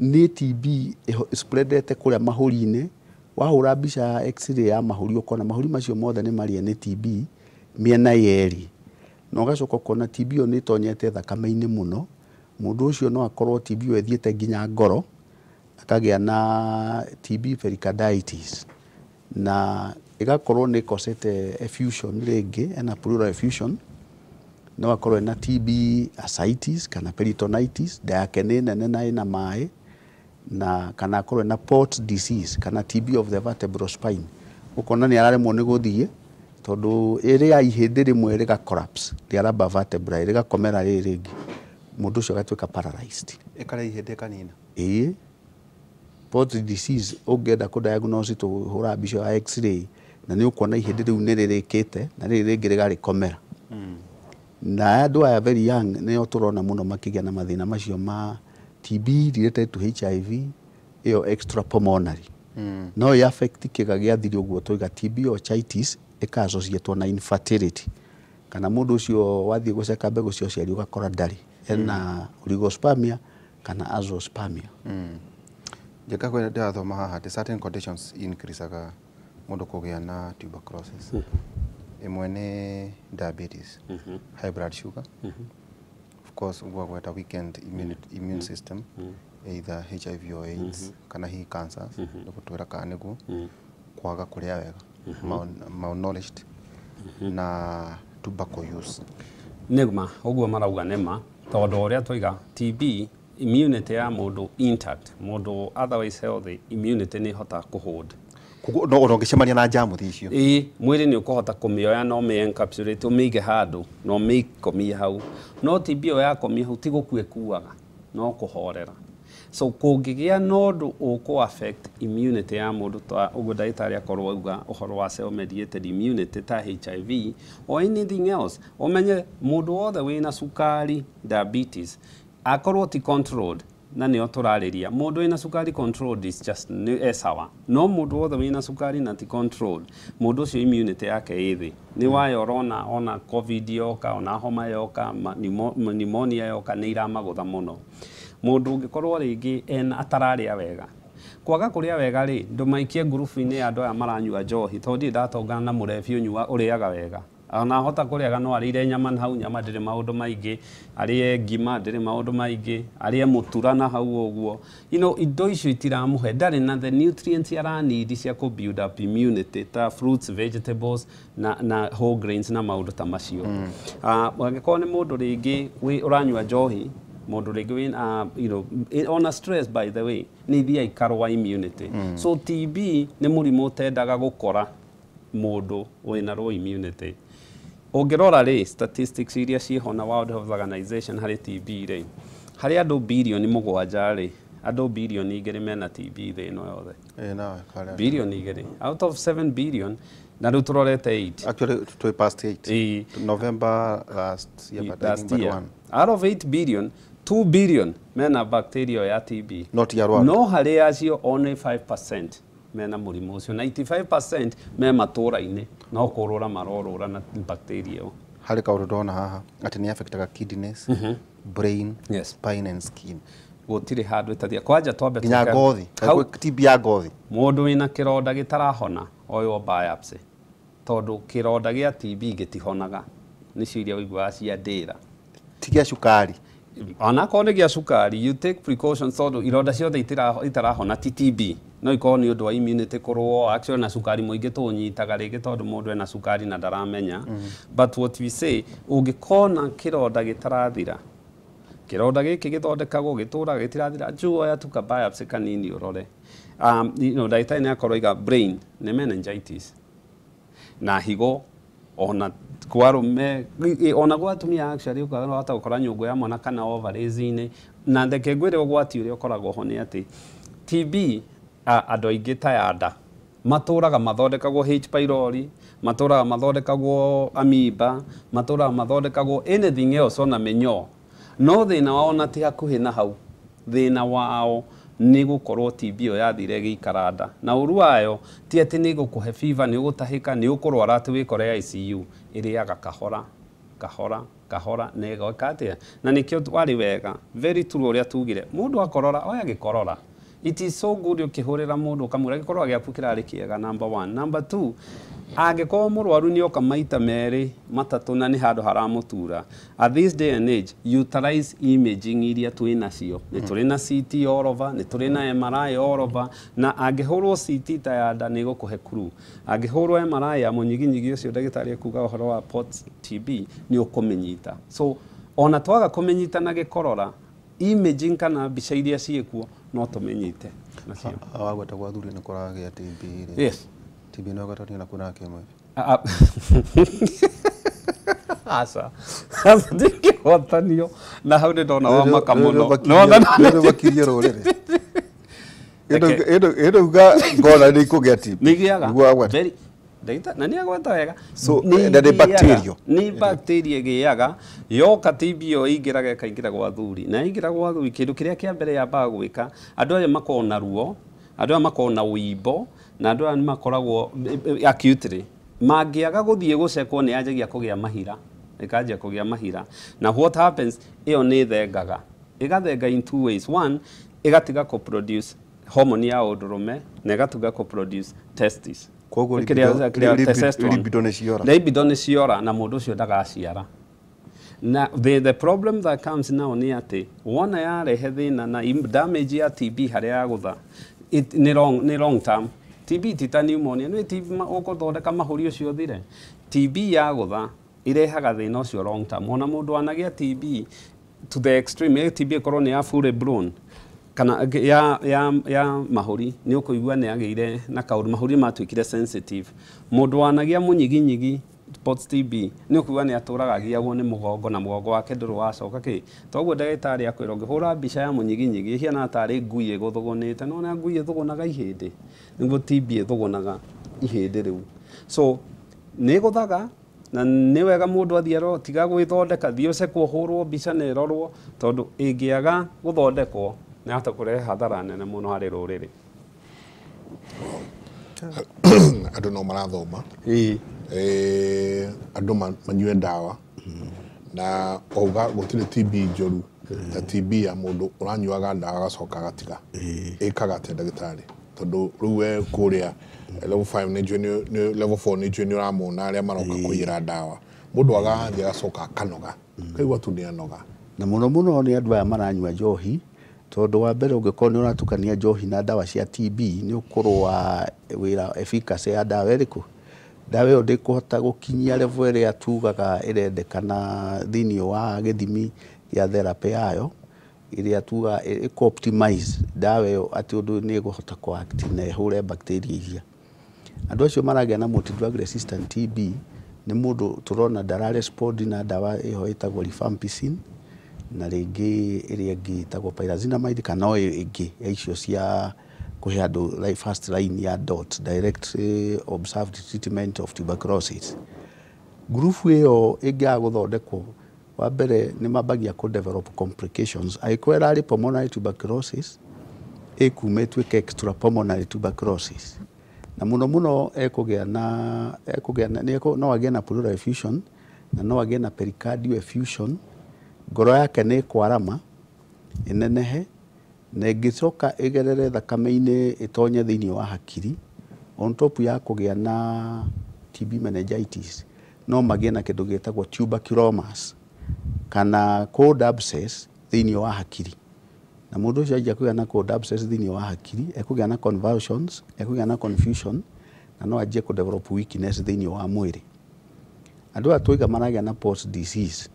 nĩ TB spreadete kũrĩa mahũri-inĩ. Wahũra mbica ya x-ray ya mahũri, ũkona mahũri macio mothe nĩ marĩe nĩ TB mĩena yerĩ, na ũgacoka ũkona TB ĩyo nĩ ĩtonyete thakame-inĩ mũno. Mũndũ ũcio no akorwo TB ĩyo ĩthiĩte nginya ngoro, akagĩa na TB pericarditis, na ĩgakorwo nĩ ĩkosete effusion, rĩngĩ ena pleural effusion. No akorwo ena TB ascites kana peritonitis, nda yake nĩ nene na ĩna maĩ, na kana akorwo ena Port disease kana TB of the vertebral spine, ũkona nĩ araremwo nĩ gũthiĩ tondũ ĩrĩa ihĩndĩ rĩmwe rĩga collapse rĩa lumbar vertebrae, rĩgakomera rĩrĩ rĩngĩ, mũndũ ũcio agatuĩka paralyzed. Ĩkarĩa ihĩndĩ ĩkanina. Ĩĩ, Port disease ũngĩenda kũ diagnose, tũhũra mbica ya x-ray na nĩ ũkuona ihĩndĩ rĩu nĩ rĩrĩkĩte na rĩrĩ rĩngĩ rĩgarĩkomera. Na andũ aya very young nĩo tũrona mũno makĩgĩa na mathĩna macio ma TB related to HIV ĩyo extrapulmonary. No ĩ affect kĩga gĩa thiri, ũguo tũiga TB orchitis ĩka associate na infertility, kana mũndũ ũcio wathiĩ gũceka mbegũ cia ũciari ũgakora ndarĩ, ena oligospermia kana azoospermia. Njeka kwĩ ndĩrathoma haha atĩ certain conditions increaseaga mũndũ kũgĩa na tuberculosis. Ĩmwe nĩ diabetes, high blood sugar, of course ũguo gweta weakened immune system, either HIV or AIDS, kana hihi cancers, nĩ gũtwĩra kana nĩguo kwaga kũrĩa wega, malnourished, na tobacco use. Nĩma ũguo marauga nĩma, tondũ ũrĩa twaiga TB, immunity ya mũndũ intact, mũndũ otherwise healthy, immunity nĩ ĩhotaga kũhold. Koguo no ona ũngĩcemania na germs icio, ĩĩ, mwĩrĩ nĩ ũkũhota kũmĩoya na ũmĩ encapsulate, ũmĩige handũ na ũmĩkomie hau. No TB ĩyo yakomio hau ti gũkua ĩkuaga, no kũhorera. So kũngĩgĩa na ũndũ ũkũ affect immunity ya mũndũ, ta ũguo ndagĩtarĩ akorwo auga ũhoro wa cell mediated immunity ta HIV or anything else, ũmenye mũndũ wothe wĩna cukari, diabetes, akorwo ti controlled, na nĩo tũrarĩria, mũndũ wĩna cukari controlled is just nĩ e sawa, no mũndũ wothe wĩna cukari na ti controlled, mũndũ ũcio immunity yake ĩ thĩ. Nĩ wayo ũrona ona COVID yoka, ona homa yoka, pneumonia yoka, nĩ iramagũtha mũno. Mũndũ ũngĩkorwo rĩngĩ ena atararĩa wega, Kwaga kũrĩa wega rĩ, ndũmaikie ngurubu-inĩ ya andũ aya maranyua njohi, tondũ ndirĩ ndatongana na mũrebi ũnyua ũrĩaga wega. Ona ahota kũrĩaga no arĩire nyama na hau nyama ndĩrĩ maũndũ maingĩ, arĩe ngima ndĩrĩ maũndũ maingĩ, arĩe mũtura na hau ũguo. You know, indo icio itiramũhe, ndarĩ na the nutrients aranidi cia kũ build up immunity ta fruits, vegetables na whole grains na maũndũ ta macio. Angĩkorwo nĩ mũndũ rĩngĩ ũranyua njohi, mũndũ rĩngĩ wĩna, you know, ona stress by the way, nĩ ithiaga ikarũa immunity. So TB nĩ mũrimũ ũtendaga gũkora mũndũ wĩna low immunity. Ũngĩrora rĩ, statistics iria ciĩho na World Health Organization harĩ TB rĩ, harĩ andũ birioni 7 rĩ, andũ birioni 2 mena TB thĩ ĩno yothe. Birioni 2 out of 7 billion, na rĩu tũrorete 8. Actually, twĩ past 8. November last year, but last year. Out of 8 billion, 2 billion mena bacteria ya TB. Not ya Rwanda. No harĩ acio only 5% mena mũrimũ ũcio, 95% me matũra-inĩ no kũrũra marorũra na bacteria ĩyo. Harĩ kaũndũ ndona haha atĩ nĩ affectaga kidneys, brain, spine and skin. Gũtirĩ handũ ĩtathia. Kwanja twambe nginya ngothi, TB ya ngothi. Mũndũ wĩna kĩronda gĩtarahona oywo biopsy, tondũ kĩronda gĩa TB gĩtihonaga, nĩcio iria ũiguaga cia ndĩra. Ti gĩa cukari. Onakorwo nĩ gĩa cukari, you take precautions tondũ ironda ciothe itarahona ti TB. No ikorwo nĩ ũndũ wa immunity kũrũo, actually na cukari mũingĩ tũũnyitaga rĩngĩ tondũ mũndũ ena cukari na ndaramenya. But what we say, ũngĩkona kĩronda gĩtarathira, kĩronda gĩkĩ gĩthondekagwo gĩtũraga gĩtirathira, njuoya tu ka biopsy kanini ũrore. You know, ndagĩtarĩ nĩ akorwo aiga brain nĩ meningitis na higo ona kwa arũme ona gwa atumia actually ũkahota gũkora nyũngũ ya mwana kana ovaries-inĩ. Na ndeke ngwĩre ũgwati ũrĩa ũkoragwo ho nĩ atĩ TB andũ aingĩ ta ya nda matũraga mathondekagwo H pylori, matũraga mathondekagwo amoeba, matũraga mathondekagwo anything else ona mĩnyoo. No thĩna wao na ti hakuhĩ na hau, thĩna wao nĩ gũkorwo TB ĩyo yathire ĩgĩikara nda. Na ũru wayo ti atĩ nĩ gũkũhe fever, nĩ ũgũtahĩka, nĩ ũkũrwara atĩ wĩkore ICU, ĩrĩaga kahora kahora kahora na ĩgoka atĩa. Na nĩkĩo warĩ wega, very true ũrĩa tugire, mũndũ akorora oya gĩkorora. It is so good ũkĩhũrĩra mũndũ ũkamwĩra gĩkorora gĩaku kĩrarĩ kĩega, number 1. Number 2, angĩkorwo mũrwaru nĩoka maita merĩ matatũ na nĩ handũ haramũtura, at this day and age utilize imaging iria twĩ nacio. Nĩ tũrĩ na CT all over, nĩ tũrĩ na MRI all over, na angĩhũrwo CT ta ya nda nĩ ĩgũkũhe clue. Angĩhũrwo MRI ya mũnyiginyigi ũcio ndagĩtarĩ ekuga ũhoro wa POTS TB nĩ ũkũmĩnyita. So ona twaga kũmĩnyita na gĩkorora, imaging kana mbica iria ciĩkuo no tũmĩnyite nacio. Wagweta gwa athuri nĩ kũragĩa TB rĩ. Yes. TB no ĩgwatanio na kuonana kĩmwĩrĩ. Aca. Ndingĩgwatanio na hau nĩ ndona wa maka mũno. Nĩũmakirie rũrĩrĩ. Ĩndũ uga ngona nĩ ikũgĩa TB. Nĩ igĩaga. Na nĩ agweta wega. So, na nĩ bacteria. Nĩ bacteria ĩgĩaga, yoka TB ĩyo ĩingĩraga ĩkaingĩra gwa athuri. Na ĩingĩra gwa athuri, kĩndũ kĩrĩa kĩa mbere yambaga gwĩka, andũ aya makoragwo na ruo, andũ aya makoragwo na ũimbo, na andũ aya nĩ makoragwo acutely. Mangĩaga gũthiĩ gũcekwo nĩ yanjagia kũgĩa mahira, ĩkanjia kũgĩa mahira. Na what happens, ĩyo nĩ ĩthengaga. Ĩgathenga in two ways. One, ĩgatiga kũ produce hormone ya ũndũrũme na ĩgatiga kũ produce testis. Koguo libido nĩ ciora. Libido nĩ ciora na mũndũ ũcio ndagaciara. Na the problem that comes now nĩ atĩ wona yarehe thĩna na damage ya TB harĩa yagũtha, nĩ long term. TB ti ta pneumonia, nĩ TB ũgũthondeka mahũri ũcio ũthire. TB yagũtha irehaga thĩna ũcio long term. Ona mũndũ anagĩa TB to the extreme, TB ĩkorwo nĩ ya full blown kana ya mahũri, nĩ ũkũigua nĩ agĩire na kaũndũ, mahũri matuĩkire sensitive. Mũndũ wanagĩa mũnyiginyigi POTS TB nĩ ũkuigua nĩ atũraga agiagwo nĩ mũgongo na mũgongo wake ndũrĩ wacoka kĩ. Toguo ndagĩtarĩ akwĩra ũngĩhũra mbica ya mũnyiginyigi ĩhiana tarĩ ngui ĩgũthũgũnĩte, no na ngui ĩthũgũnaga ihĩndĩ, nĩguo TB ĩthũgũnaga ihĩndĩ rĩu. So nĩ ĩgũthaga na nĩ wega mũndũ athiĩ arorwo, tiga gwĩthondeka, thiĩ ũcekwo ũhũrwo mbica na ĩrorwo, tondũ ĩngĩaga gũthondekwo nĩ yahota kũrehe hathara nene mũno harĩ rũrĩrĩ. Andũ no marathoma. Andũ manyue ndawa na auga gũtirĩ TB njũru. Ta TB ya mũndũ ũranyuaga ndawa agacoka agatiga, ĩkaga atĩa ndagĩtarĩ? Tondũ rĩu we kũrĩa level 5 nĩ njũĩ level 4 nĩ njũĩ nĩ ũramona arĩa maroka kũiyĩra ndawa. Mũndũ agathiĩ agacoka akanoga, kaigua tu nĩ anoga. Na mũno mũno nĩ andũ aya maranyua njohi, tondũ wa mbere ũngĩkorwo nĩ ũratukania njohi na ndawa cia TB, nĩ ũkũrũa wĩra efficacy ya ndawa ĩrĩkũ. Ndawa ĩyo ndĩkũhota gũkinyia level ĩrĩa tugaga ĩrendekana thĩinĩ wa gĩthimi gĩa therapy yayo, ĩrĩa tugaga ĩkũ optimize ndawa ĩyo atĩ ũndũ nĩ ĩkũhota kũ act na ĩhũre bacteria iria. Andũ acio maragĩa na multi drug resistant TB nĩ mũndũ tũrona ndara respond na ndawa ĩho ĩtagwo rifampicin, na rĩngĩ ĩrĩa ĩngĩ ĩtagwo pyrazinamide, kana o ĩngĩ ya icio cia kũhe andũ first line ya DOT, direct observed treatment of tuberculosis. Ngurubu ĩyo ĩngĩaga gũthondekwo, wa mbere nĩ mambagia kũ develop complications. Angĩkorwo ĩrarĩ pulmonary tuberculosis, ĩkuma ĩtuĩke extrapulmonary tuberculosis. Na mũno mũno ekũgĩa na, ekũgĩa na, nĩ ekũ, no agĩe na pleural effusion, na no agĩe na pericardial effusion. Ngoro yake nĩ ĩkwarama ĩnenehe, na ĩngĩcoka ĩgerere thakame-inĩ ĩtonye thĩinĩ wa hakiri. On top ya kũgĩa na TB meningitis, no magĩe na kĩndũ gĩtagwo tuberculomas kana cold abscess thĩinĩ wa hakiri. Na mũndũ ũcio anjia kũgĩa na cold abscess thĩinĩ wa hakiri, ekũgĩa na convulsions, ekũgĩa na confusion, na no anjie kũ develop weakness thĩinĩ wa mwĩrĩ. Andũ aya twaiga maragĩa na post disease.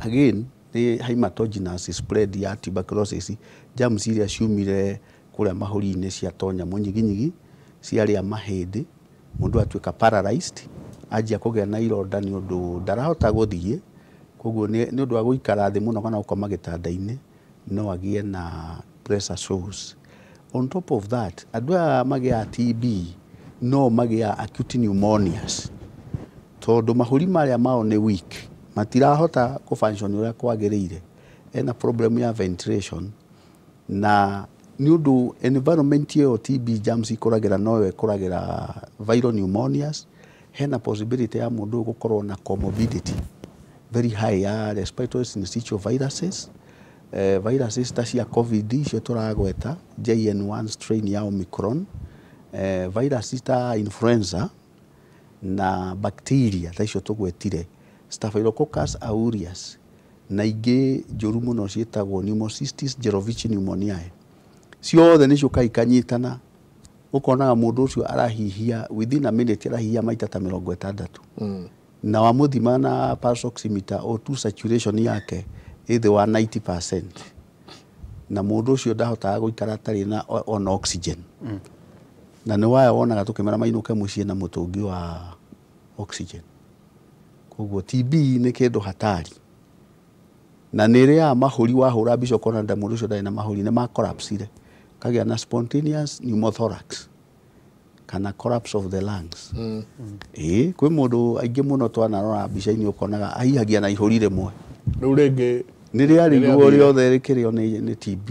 Again, nĩ hematogenous spread ya tuberculosis, germs iria ciumire kũrĩa mahũri-inĩ ciatonya mũnyiginyigi, ciarĩa mahĩndĩ, mũndũ atuĩka paralyzed, anjia kũgĩa na ironda nĩ ũndũ ndarahota gũthiĩ, koguo nĩ ũndũ wa gũikara thĩ mũno kana gũkoma gĩtanda-inĩ, no agĩe na pressure sores. On top of that, andũ aya magĩaga TB no magĩaga acute pneumonias, tondũ mahũri marĩa mao nĩ weak, matirahota kũ function ũrĩa kwagĩrĩire. Ena problem ya ventilation, na nĩ ũndũ environment ĩyo TB germs ikũragĩra noyo ĩkũragĩra viral pneumonias. Hena possibility ya mũndũ ũyũ gũkorwo na comorbidity very high ya respiratory syncytial viruses, viruses ta cia COVID icio tũragweta, JN1 strain ya Omicron, viruses ta influenza na bacteria ta icio tũgwetire, Staphylococcus aureus, na ingĩ njũru mũno ciĩtagwo Pneumocystis jirovecii pneumoniae. Ciothe nĩ ciũkaga ikanyitana, ũkonaga mũndũ ũcio arahihia within a minute, arahihia maita ta 60. Na wamũthima na pulse oximeter, O2 saturation yake ĩ thĩ wa 90%. Na mũndũ ũcio ndahotaga gũikara atarĩ na on oxygen. Na nĩ waya wonaga tũkĩmera mainũke mũciĩ na mũtũngi wa oxygen. Koguo TB nĩ kĩndũ hatari. Na nĩ ĩrĩaga mahũri, wahũra mbica ũkona nda mũndũ ũcio ndarĩ na mahũri, nĩ ma collapsire. Kagĩa na spontaneous pneumothorax kana collapse of the lungs. Ĩĩ, kwĩ mũndũ aingĩ mũno twanarora mbica-inĩ ũkonaga ahihagia na ihũri rĩmwe. Rĩu rĩngĩ Nĩ rĩarigwo rĩothe rĩkĩrĩo nĩ TB.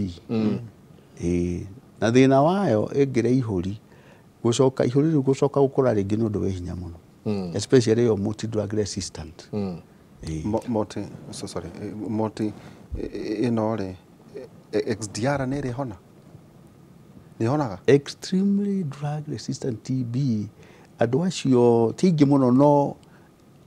Ĩĩ, na thĩna wayo ĩngĩrĩa ihũri, gũcoka ihũri rĩu gũcoka gũkũra rĩngĩ nĩ ũndũ wĩ hinya mũno. Especially ĩyo multi drug resistant. Multi, so sorry, multi ĩno rĩ, XDR nĩ ĩrĩ hona? Nĩ ĩhonaga? Extremely drug resistant TB, andũ acio ti aingĩ mũno, no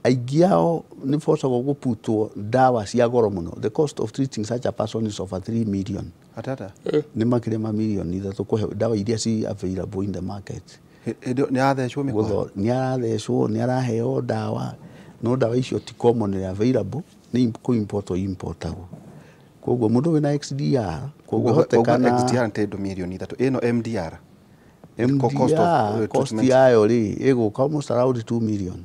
aingĩ ao nĩ bocagwo gũputwo ndawa cia goro mũno. The cost of treating such a person is over 3 million. Atata? Nĩ makĩria ma mirioni 3 kũhe ndawa iria ci available in the market. Hĩndĩ ĩyo nĩ arathecwo mĩkwa? Nĩ arathecwo, nĩ araheo ndawa, no ndawa icio ti commonly available, nĩ kũ import importagwo. Koguo mũndũ wĩna XDR kũngĩhotekana. XDR nĩ ndũ mirioni 3, ĩno MDR? Cost of, MDR cost treatment. yayo rĩ ĩgũka almost around 2 million.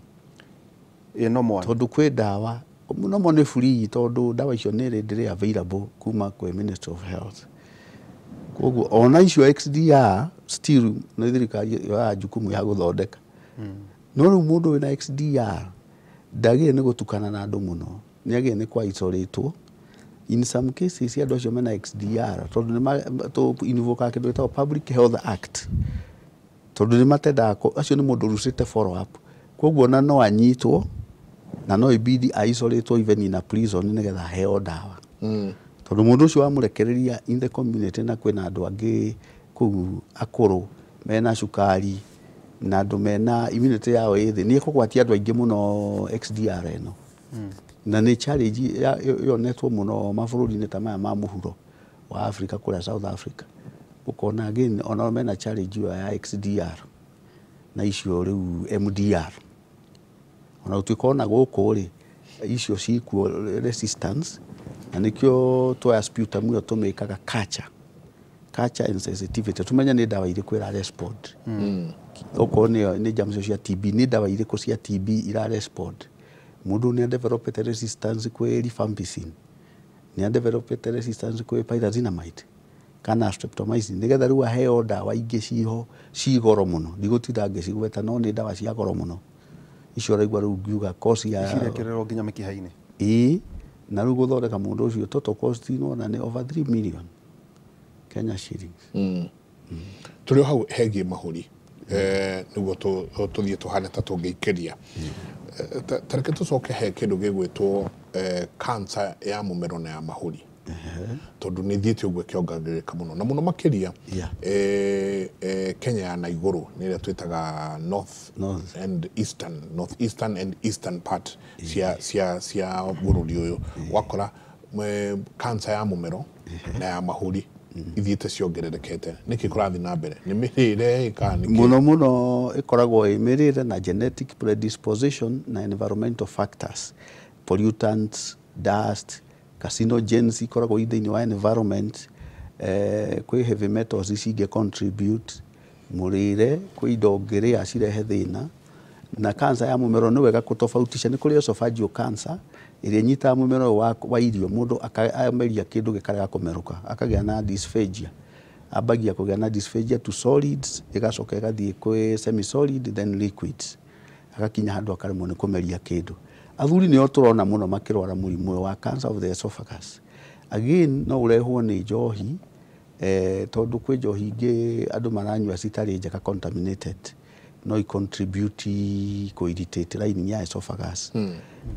Ĩno mwana. Tondũ kwĩ ndawa no mo nĩ free, tondũ ndawa icio nĩ readily available kuma kwĩ Ministry of Health. Koguo ona icio XDR still nĩ thirikari yoyaga jukumu ya gũthondeka. No rĩu mũndũ wĩna XDR ndagĩrĩire nĩ gũtukana na andũ mũno, nĩ agĩrĩire nĩ kwa isolatwo. In some cases andũ acio mena XDR, tondũ nĩ tũ invoke kĩndũ gĩtagwo Public Health Act, tondũ nĩ matendaga acio nĩ mũndũ ũrucĩte follow up, koguo ona no anyitwo na no ibidi isolatwo even in a prison nĩgetha aheo ndawa. Tondũ mũndũ ũcio wamũrekereria in the community na kwĩna andũ angĩ kũu akũrũ mena cukari na andũ mena immunity yao ĩ thĩ, nĩ ĩkũgwatia andũ aingĩ mũno XDR ĩno. Na nĩ challenge yonetwo mũno mabũrũri-inĩ ta maya ma mũhuro wa Africa, kũrĩa South Africa. Ũkona again onao mena challenge ĩyo ya XDR na icio rĩu MDR. Ona gũtuĩka ona gũkũ rĩ, icio cikuo resistance, na nĩkĩo twoya sputum ĩyo tũmĩkaga culture and sensitivity, tumenye nĩ ndawa irĩkũ ĩra respond. Okorwo nĩ germs icio cia TB, nĩ ndawa irĩkũ cia TB ira respond. Mũndũ nĩ adevelopete resistance kwĩ rifampicin, nĩ adevelopete resistance kwĩ pyrazinamide kana streptomycin, nĩgetha rĩu aheo ndawa ingĩ ciho ci goro mũno, ndigũtinda ngĩcigweta, no nĩ ndawa cia goro mũno icio ũraigua rĩu ngiuga course ya cirekererwo nginya mĩkiha-inĩ. Ĩĩ, na rĩu gũthondeka mũndũ ũcio total cost nĩwona nĩ over 3 million Kenya shillings. Tũrĩ o hau hegiĩ mahũri, nĩguo tũthiĩ tũhane ta tũngĩikĩria. Ta reke tũcoke he kĩndũ gĩgwĩtwo cancer ya mũmero na ya mahũri, tondũ nĩ ithiĩte ũguo ĩkĩongagĩrĩka mũno na mũno makĩria. Kenya ya na igũrũ nĩ ĩrĩa twĩtaga north, North. and eastern, north eastern and eastern part cia bũrũri ũyũ, wakora cancer ya mũmero na ya mahũri ithiĩte ciongererekete. Nĩkĩ kũrathiĩ na mbere? Nĩ mĩrĩre kana nĩkĩ? Mũno mũno ĩkoragwo ĩ mĩrĩre na genetic predisposition na environmental factors, pollutants, dust, carcinogens ikoragwo i thĩinĩ wa environment. Kwĩ heavy metals cingĩ contribute, mũrĩre, kwĩ indo ũngĩrĩa cirehe thĩna. Na cancer ya mũmero nĩ wega kũtofautisha, nĩ kũrĩ esophageal cancer ĩrĩa ĩnyitaga mũmero ũyũ wa irio, mũndũ ameria kĩndũ gĩkarega kũmerũka, akagĩa na dysphagia, ambagia kũgĩa na dysphagia to solids, ĩgacoka ĩgathiĩ kwĩ semi-solid then liquids, agakinya handũ akaremwo nĩ kũmeria kĩndũ. Athuri nĩo tũrona mũno makĩrwara mũrimũ ũyũ wa cancer of the esophagus. Again no ũrehwo nĩ njohi, tondũ kwĩ njohi ingĩ andũ maranyua citarĩ njega, contaminated, no i contribute kũ irritate lining ya esophagus.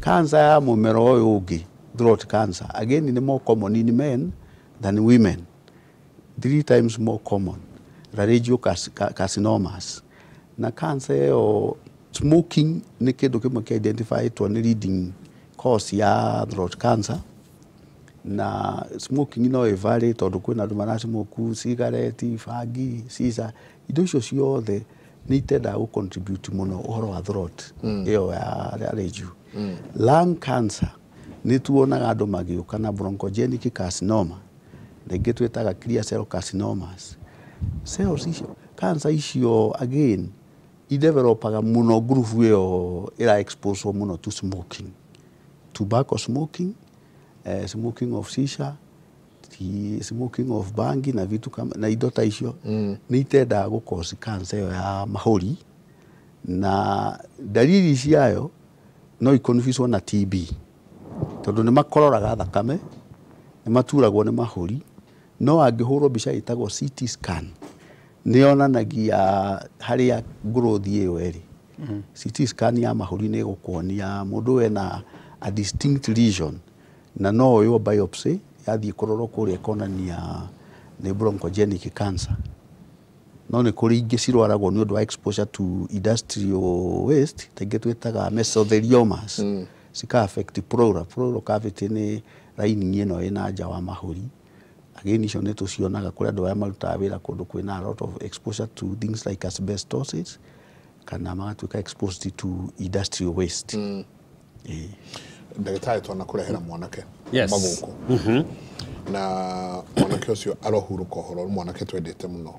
Cancer ya mũmero ũyũ ũngĩ, throat cancer, again nĩ more common in men than women, 3 times more common, laryngeal carcinomas. Na cancer ĩyo, smoking nĩ kĩndũ kĩmwe kĩa identified nĩ leading cause ya throat cancer. Na smoking no ĩvary, tondũ kwĩna andũ maracimoku cigareti, bangi, cica, indo icio ciothe nĩ itendaga gũ contribute mũno ũhoro wa throat ĩyo ya laryngeal. Lung cancer nĩ tuonaga andũ magĩũka na bronchogenic carcinoma, na ingĩ twĩtaga clear cell carcinomas. Cells icio, cancer icio again idevelopaga mũno group ĩyo ĩra expose mũno to smoking, tobacco smoking, smoking of shisha, smoking of bangi na vitu kama na indo ta icio, nĩ itendaga gũ cause cancer ĩyo ya mahũri. Na dalili ciayo no iconfuswo na TB, tondũ nĩ makororaga thakame, nĩ maturagwo nĩ mahũri, no angĩhũrwo mbica ĩtagwo CT scan nĩ yonanagia harĩa growth ĩyo ĩrĩ. CT scan ya mahũri nĩ ĩgũkuonia mũndũ ena a distinct lesion, na no oywo biopsy yathiĩ kũrorwo kũrĩa ĩkonania nĩ bronchogenic cancer. No nĩ kũrĩ ingĩ cirwaragwo nĩ ũndũ wa exposure to industrial waste, ta ingĩ twĩtaga mesotheliomas, cika affect pleura. Pleural cavity nĩ lining ĩno ĩna nja wa mahũri. Again icio nĩ tũcionaga kũrĩ andũ arĩa marutaga wĩra kũndũ kwĩna a lot of exposure to things like asbestosis, kana magatuĩka exposed to industrial waste. Ndagĩtarĩ, twanakũrehera mwanake Yes. magũkũ, na mwanake ũcio arohurũka ũhoro, nĩ mwanake twendete mũno.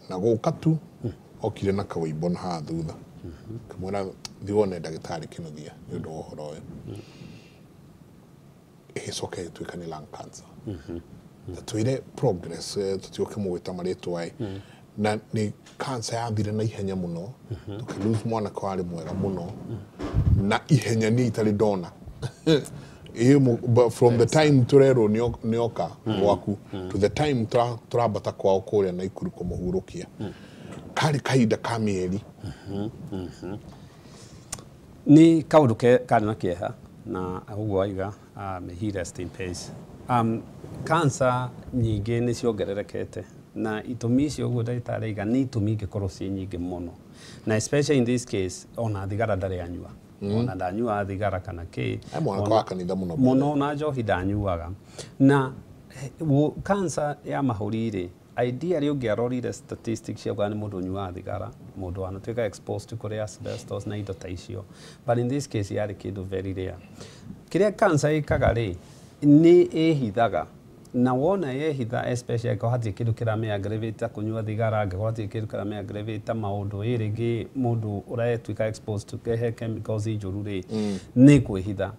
Na gũka tu okire na kawĩimbo na haha thutha, kamwĩra thiĩ wone ndagĩtarĩ Kĩnuthia nĩ ũndũ wa ũhoro ũyũ. Ĩgĩcoka ĩgĩtuĩka nĩ lung cancer. Na twĩre progress, tũtiũke mũgwĩta marĩtwa ĩ, na nĩ cancer yathire na ihenya mũno, tũkĩ lose mwanake warĩ mwega mũno na ihenya niĩ itarĩ ndona. Ĩ but from the time tũrerwo nĩoka gwaku to the time tũrambata kwao kũrĩa Naikuru kũmũhurũkia, karĩ kahinda ka mĩeri. Nĩ kaũndũ karĩ na kĩeha. Na ũguo waiga, may he rest in peace. Cancer nyingĩ nĩ ciongererekete na itũmi icio ũguo ndagĩtarĩ aiga nĩ itũmi ingĩkorwo ciĩ nyingĩ mũno, na especially in this case ona thigara ndarĩ anyua, ona ndanyuaga thigara kana kĩ. He mwanake wa kanitha mũno. Mũno, na njohi ndanyuaga. Na cancer ya mahũri rĩ, ideally ũngĩarorire statistics cia nĩ mũndũ ũnyuaga thigara, mũndũ wanatuĩka exposed to kũrĩ asbestos na indo ta icio, but in this case yarĩ kĩndũ very rare. Kĩrĩa cancer ĩkaga rĩ, nĩ ĩhithaga, na wona yehitha, especially angĩkorwo hatirĩ kĩndũ kĩramĩ aggravate ta kũnyua thigara, angĩkorwo hatirĩ kĩndũ kĩramĩ aggravate ta maũndũ ĩ rĩngĩ mũndũ ũretuĩka exposed to he chemicals njũru rĩ, nĩ kwĩhitha.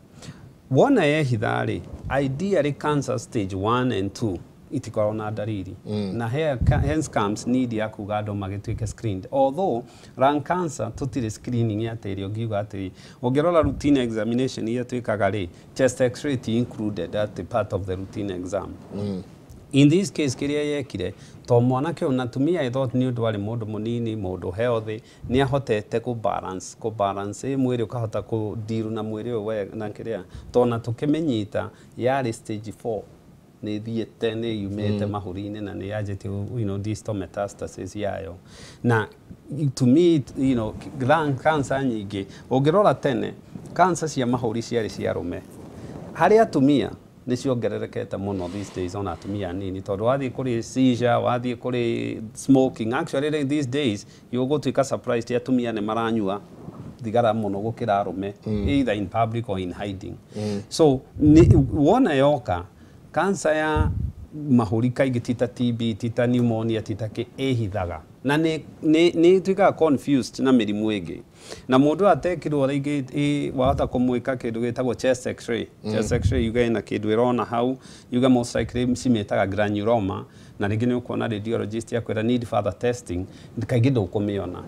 Wona yehitha rĩ, ideally cancer stage 1 and 2 itikoragwo na ndariri, na hence comes need ya kuga andũ magĩtuĩke screened, although lung cancer tũtirĩ screening ya atĩ ĩrĩa ũngiuga atĩ ũngĩrora routine examination iria twĩkaga rĩ, chest x-ray ti included at part of the routine exam. In this case kĩrĩa yekire to mwanake ũyũ, na to me I thought nĩ ũndũ arĩ mũndũ mũnini, mũndũ healthy, nĩ ahotete kũ balance ĩ mwĩrĩ, ũkahota kũ deal na mwĩrĩ ũyũ wega na kĩrĩa tona tũkĩmĩnyita yarĩ stage 4, nĩ thiĩte nĩ yumĩte mahũri-inĩ na nĩ yanjĩtie distal metastasis yayo. Na to me, lung cancer nyingĩ ũngĩrora tene, cancer cia mahũri ciarĩ cia arũme. Harĩ atumia nĩ ciongererekete mũno these days, ona atumia anini, tondũ wathiĩ kũrĩ seizure, wathiĩ kũrĩ smoking, actually these days ũgũtuĩka surprised atumia nĩ maranyua thigara mũno gũkĩra arũme, either in public or in hiding. So wona yoka cancer ya mahũri kaingĩ ti ta TB, ti ta pneumonia, ti ta kĩ, ĩhithaga na nĩ ĩtuĩkaga confused na mĩrimũ ĩngĩ, na mũndũ atekirwo rĩngĩ wahota kũmwĩka kĩndũ gĩtagwo chest x-ray. Chest x-ray yuge ĩna kĩndũ ĩrona hau, yuge most likely cimĩtaga granuloma, na rĩngĩ nĩ ũkuona radiologist akwĩra need further testing. Kaingĩ ndũkũmĩona,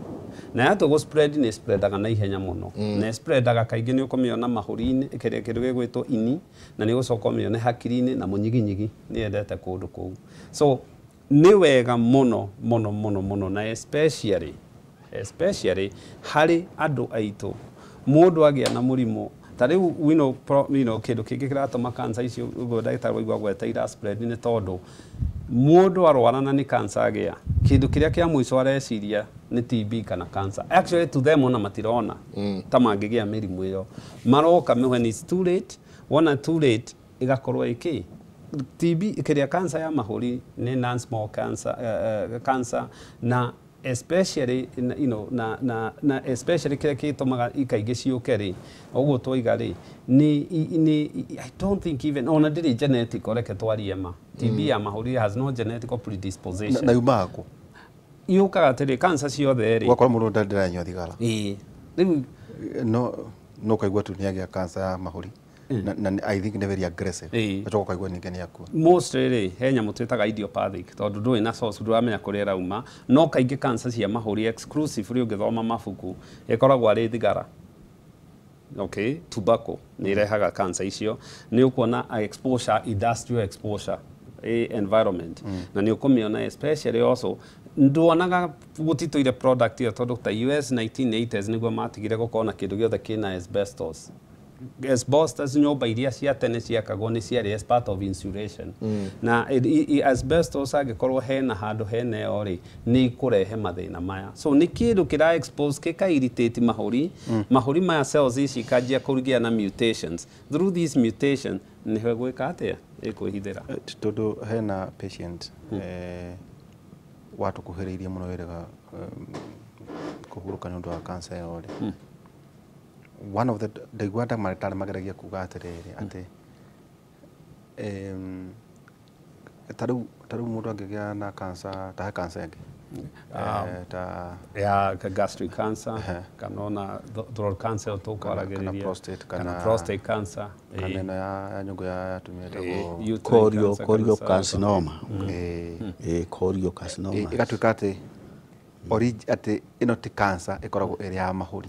na yatua gũ spread nĩ spreadaga na ihenya mũno, na spreadaga kaingĩ nĩ ũkũmĩona mahũri-inĩ, kĩrĩa kĩndũ gĩgwĩtwo ini, na nĩ ũgũcoka ũmĩone hakiri-inĩ na mũnyiginyigi nĩ yendete kũndũ kũu. So nĩ wega mũno mũno mũno mũno, na especially harĩ andũ aitũ, mũndũ agĩa na mũrimũ ta rĩu kĩndũ kĩngĩ kĩratũma cancer icio ũguo ndagĩtarĩ waigua gweta ira spread nĩ tondũ mũndũ arwara na nĩ cancer agĩa, kĩndũ kĩrĩa kĩa mũico areciria nĩ TB kana cancer. Actually to them ona matirona ta mangĩgĩa mĩrimũ ĩyo, maroka when it's too late. Wona too late ĩgakorwo ĩkĩ TB kĩrĩa cancer ya mahũri nĩ non small cancer, cancer, na especially na especially kĩrĩa gĩtũmaga ikaingĩ ciũke rĩ, ũguo twaiga rĩ, nĩ I don't think even ona ndĩrĩ genetic. Reke twarie ma, TB ya mahũri has no genetical predisposition. Na yumaga kũ? Yũkaga atĩrĩ, cancer ciothe rĩ, ũgakora mũndũ ndaranyua thigara, ĩĩ rĩu no ũkaigua tu nĩagĩa cancer ya mahũri, na I think nĩ very aggressive. Ũgacoka ũkaigua ningĩ nĩ akua. Mostly rĩ, he nyamũ twĩtaga idiopathic, tondũ ndũrĩ na source, ndũramenya kũrĩa ĩrauma, no kaingĩ cancer cia mahũri exclusively ũngĩthoma mabuku ĩkoragwo arĩ thigara. Okay, tobacco nĩ irehaga cancer icio. Nĩ ũkuona exposure, industrial exposure, environment, na nĩ ũkũmĩona especially also nduonaga gũtitũire product ĩyo, tondũ ta US 1980s nĩguo matigire gũkorwo na kĩndũ gĩothe kĩna asbestos. Asbestos nyũmba iria cia tene ciakagwo nĩ ciarĩ as part of insulation, na asbestos angĩkorwo hena handũ hena ĩyo rĩ, nĩ ikũrehe mathĩna maya. So nĩ kĩndũ kĩra expose kĩka irritate mahũri, mahũri maya cells ici ikanjia kũgĩa na mutations. Through these mutation nĩho gwĩka atĩa, ĩkwĩhithĩra. Tondũ hena patient watũkuhĩrĩirie mũno wĩrĩga kũhurũka nĩ ũndũ wa cancer ĩyo rĩ, one of the ndaigua ndagĩtarĩ mageragia kuga atĩrĩrĩ atĩ ta rĩu mũndũ angĩgĩa na cancer ta he cancer ĩngĩ ta ya gastric cancer kana ona throat cancer ĩyo tũkwaragĩrĩria, kana prostate, kana prostate cancer, kana ĩno ya nyũngũ ya atumia ĩtagwo uterine Chorio, cancer, chorio kana carcinoma. Ĩĩ. Ĩĩ, choriocarcinoma. Ĩgatuĩka atĩ atĩ ĩno ti cancer ĩkoragwo ĩrĩ ya mahũri,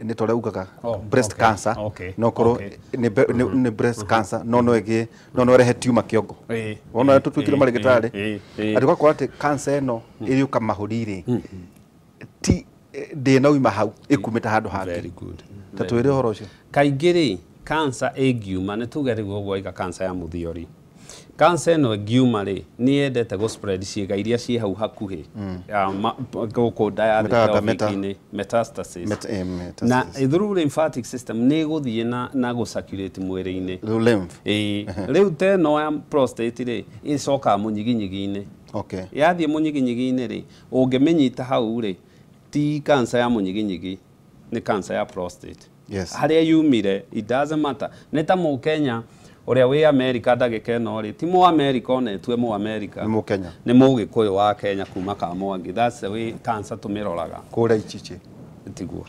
nĩ ta ũrĩa ugaga breast cancer, no korwo nĩ breast cancer, no ĩgĩe no ĩrehe tumor kĩongo. Wona tũtuĩkire marĩgĩtarĩ ĩĩ. Atĩ ũgakora atĩ cancer ĩno ĩrĩũka mahũri rĩ, ti ndĩnauma hau, ĩkumĩte handũ hangĩ. Very good. Ta twĩre ũhoro ũcio. Kaingĩ rĩ, cancer ĩngiuma, nĩ tuge rĩu ũguo waiga cancer ya mũthiori, cancer ĩno ĩngiuma rĩ, nĩ yendete gũ spread ciĩga iria ciĩ hau hakuhĩ gũkũ nda ya thĩ, metastasis. Na through lymphatic system nĩ ĩgũthiĩ na gũ circulate mwĩrĩ-inĩ. Lymph. Rĩu ta ĩno ya prostate rĩ, ĩcokaga mũnyiginyigi-inĩ. Yathiĩ mũnyiginyigi-inĩ rĩ, ũngĩmĩnyita hau rĩ, ti cancer ya mũnyiginyigi, nĩ cancer ya prostate. Harĩa yumire, it doesn't matter. Nĩ ta Mũkenya ũrĩa wĩ America ndagĩka ĩno rĩ, ti mũ America ona ĩtue mũ America. Nĩ Mũkenya. Nĩ Mũgĩkũyũ wa Kenya kuma Kamwangi. That's the way cancer tũmĩroraga. Kũrĩa Ichichi. Tiguo.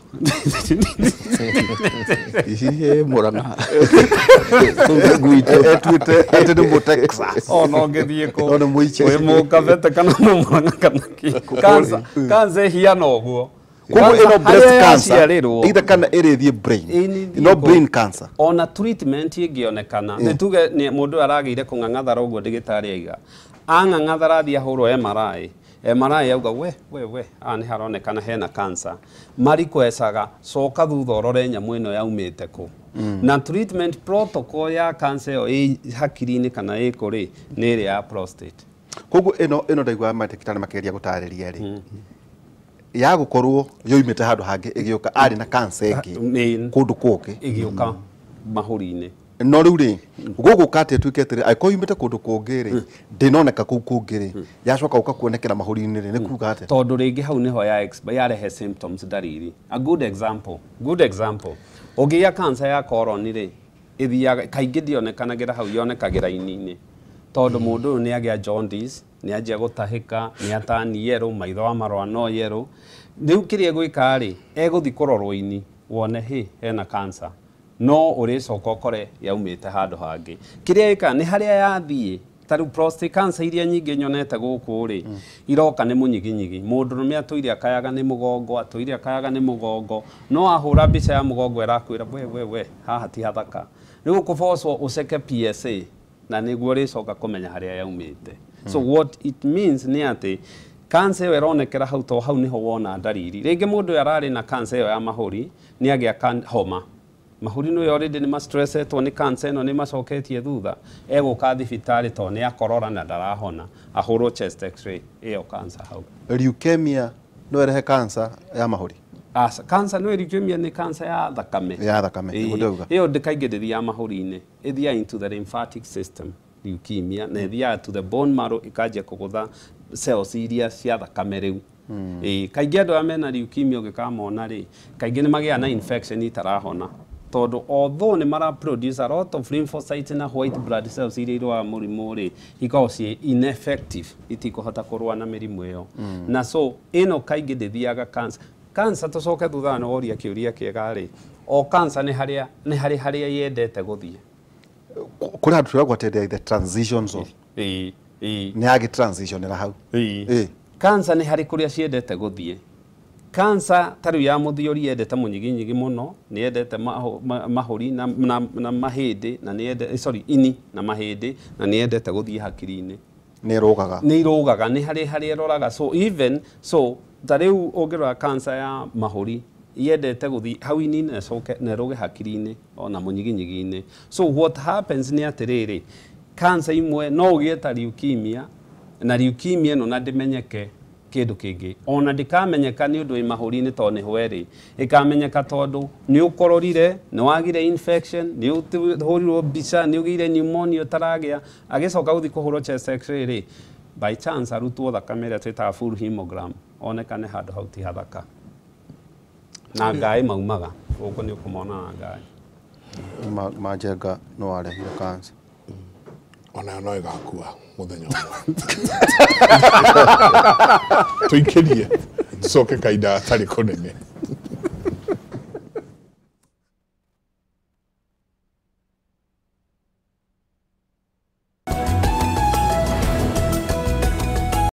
Ici Murang'a. Gwitũ. Etuĩte atĩ nĩ mũ Texas. Ona ũngĩthiĩ kũ. No nĩ mũici. Wĩ Mũkabete kana Mũmũrang'a kana kĩ. Cancer ĩhiana ũguo. Koguo ĩno breast cancer either kana ĩrĩthiĩ brain, no brain cancer. Ona treatment ĩngĩonekana, nĩ tuge mũndũ aragĩire kũng'ang'athara ũguo ndagĩtarĩ aiga, ang'ang'athara athiĩ ahũrwo MRI, MRI yauga we haha nĩ haronekana hena cancer, marikwecaga coka thutha ũrore nyamũ ĩno yaumĩte kũ. Na treatment protocol ya cancer ĩyo ĩ hakiri-inĩ kana ĩ kũ rĩ, nĩ ĩrĩa ya prostate. Koguo ĩno ndaiguaga mandagĩtarĩ makĩgeria gũtarĩria rĩ, ya gukorwo yoimite handu hangi igioka ari na cancer ingi kundu kungi igioka mahuri-ini. No riu ri guguka atia tuike atiri aiko yumite kundu kungi ri ndinoneka kuu kungi ri yacoka guka kuonekera mahuri-ini ri ni kuga atia? Tondu ringi hau niho ya yarehe symptoms ndariri. A good example, ungigia cancer ya colon ri ithiaga kaingi ndionekanagira hau, yonekagira ini-ini tondu mundu uyu ni agia jaundice, ni anjia gutahika, ni atani yero, maitho wa marwa no yero. Riu kiria egwika ri, eguthi kurorwo ini wone hi hena cancer, no uricoka ukore yaumite handu hangi. Kiria ika ni haria yathie, ta riu prostate cancer iria nyingi nyonete guku ri iroka ni munyiginyigi. Mundu atuire akayaga ni mugongo, atuire akayaga ni mugongo, no ahura mbica ya mugongo irakwira we haha ti hathaka. Riu ukubocwo uceke PSA na niguo ricoka kumenya haria yaumite. So what it means ni ati cancer ĩyo ĩronekera hau to hau niho wona ndariri. Rĩngĩ mũndũ ũyũ ararĩ na cancer ĩyo ya mahũri nĩ agĩa homa. Mahũri nĩ already nĩ ma-stressetwo nĩ cancer ĩno, nĩ macoketie thutha. Egũka thibitarĩ to nĩ akorora na ndarahona, ahũrwo chest x-ray ĩyo cancer hau. Leukemia no ĩrehe cancer ya mahũri? Aca, cancer no leukemia nĩ cancer ya thakame. Ya thakame, nĩguo ndauga. Ĩyo kaingĩ ndĩthiaga mahũri-inĩ, ĩthiaga into the lymphatic system. Leukemia na ĩthiaga to the bone marrow ikanjia kũgũtha cells iria cia thakame rĩu. Kaingĩ andũ arĩa mena leukemia ũngĩkamona rĩ, kaingĩ nĩ magĩaga na infection itarahona, tondũ although nĩ mara produce a lot of lymphocytes na white blood cells iria irũaga mũrimũ rĩ, ikoragwo ciĩ ineffective, itikũhota kũrũa na mĩrimũ ĩyo. Na so ĩno kaingĩ ndĩthiaga cancer. Cancer tũcoke thutha na woria kĩũria kĩega rĩ, o cancer nĩ harĩ harĩa yendete gũthiĩ. Kuri handu turagwo atĩ the transition zone. Nĩ yagĩ transition ĩra hau. Cancer nĩ harĩ kũrĩa ciendete gũthiĩ. Cancer ta rĩu ya mũthiori yendete mũnyiginyigi mũno, nĩ yendete mahũri na mahĩndĩ, na nĩ yendete, sorry, ini na mahĩndĩ, na nĩ yendete gũthiĩ hakiri-inĩ. Nĩ ĩrũgaga. Nĩ ĩrũgaga, nĩ harĩ harĩa ĩroraga. So even so ta rĩu ũngĩrora cancer ya mahũri yendete gũthiĩ hau ini na ĩcoke na ĩrũge hakiri-inĩ ona mũnyiginyigi-inĩ. So what happens nĩ atĩrĩrĩ, cancer imwe no ũgĩe ta leukemia, na leukemia ĩno na ndĩmenyeke kĩndũ kĩngĩ, ona ndĩkamenyeka nĩ ũndũ wĩ mahũri-inĩ tondũ nĩho ĩrĩ, ĩkamenyeka tondũ nĩ ũkororire, nĩ wagire infection, nĩ ũhũrirwo mbica, nĩ ũgĩire pneumonia ũtaragĩa, agĩcoka gũthiĩ kũhũrwo chest x-ray rĩ, by chance arutwo thakame ĩrĩa twĩtaga full hemogram, onekane handũ hau ti hathaka. Na ngaĩ maumaga gũkũ nĩ ũkũmona na ngaĩ. Manjenga no arehire cancer. Ona no ĩgakua mũthenya ũmwe. Tũikĩrie tũcoke kahinda gatarĩ kũnene.